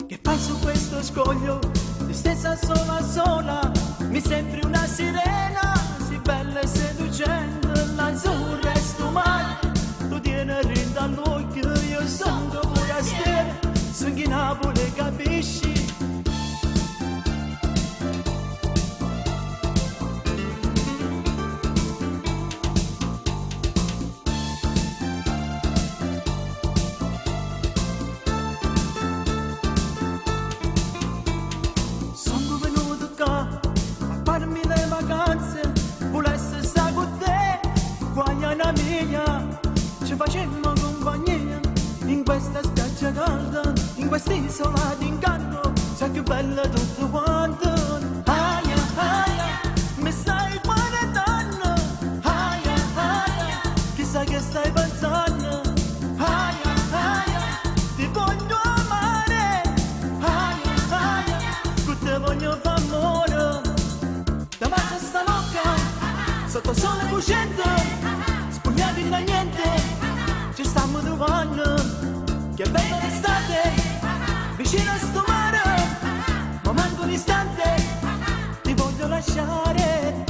Che fai su questo scoglio, distesa sola sola, mi sembri una sirena, sì bella e seducente, l'azzurro è stu mare, tu tieni dint' all'uocchio, io sono forestiero, sono in Napoli, capisci? Songo venuto ccà a farmi le vacanze, vulesse sta cu te, guagliana mia, ci facemmo compagnia in questa spiaggia calda, in quest'isola d'incanto, sei più bella tutto quanto. Aia, aia, mi stai guardando, aia, aia, chissà che stai pensando, aia, aia, ti voglio amare, aia, aia, con te voglio fare amore. Te vaso sta vocca, sotto il sole cucente, spogliati da niente, ci stiamo trovando, che bella l'estate, vicino a sto mare, ma manco un istante, ti voglio lasciare.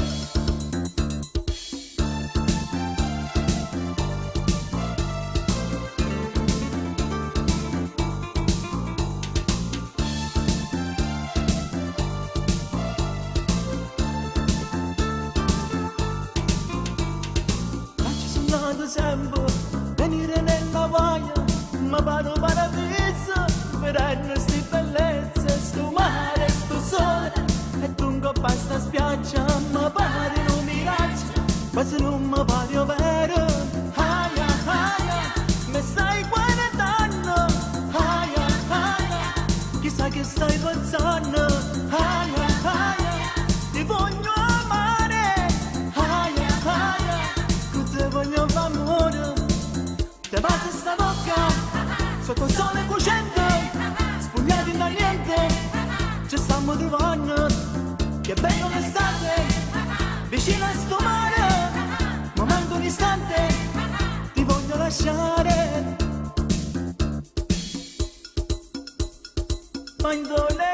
Faccio sonnato sempre, venire nella baia, ma vado paradiso, vedendo sti bellezze, sto mare, sto sole, e tu in sta spiaggia, mi pare un miraggio, ma se non mi pare vero, aia, aia, mi stai guardando, aia, aia, chissà che stai pensando, aia, aia, ti voglio amare, aia, aia, con te voglio fare amore. Te bacio sta vocca, sotto il sole cucente, spogliati da niente, ci stiamo trovando, che bello l'estate, vicino a sto mare, ma manco un istante, ti voglio lasciare. Ma indole.